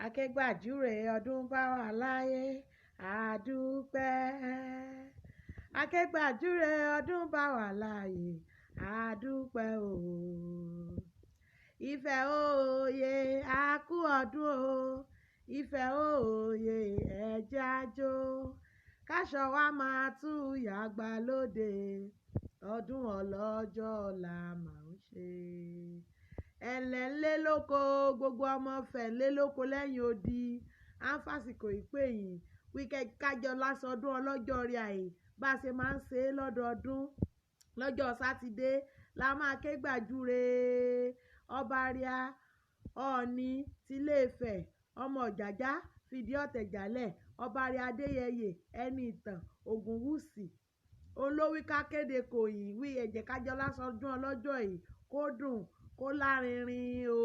Akégbàjúre ọdún bá wà láyé, àdúpẹ́. Akégbàjúre ọdún bá wà láyé, àdúpẹ́ o. Ifẹ̀ òye, a kú ọdún o. Ifẹ̀ òye, ẹ̀jẹ̀ àjò. Káṣọ wa máa tú yàgbà lóde. Ọdún ọlọ́jọ́ la máa ń ṣe. Ẹ̀lẹ́ ńlé lóko, gbogbo ọmọ Ifẹ̀ ńlé lóko lẹ́yìn odi. À ń fàsìkò ìpè yìí wíkẹ́ kájọ lásọdún ọlọ́jọ́ rí àyè bá a ṣe máa ń ṣe é lọ́dọọdún. Lọ́jọ́ Sátidé la máa ké gbàjúre ọba ríà Ọọ̀ni tilé Ifẹ̀, ọmọ Ọ̀jájá fìdí ọ̀tẹ̀ jálẹ̀, ọba ríà Adéyẹyè ẹni ìtàn Ògúnwùsì. Òun ló wí ká kéde kò yìn wí ẹ̀jẹ̀ kájọ lásọdún ọlọ́jọ́ yìí kó dùn kó lárinrin o.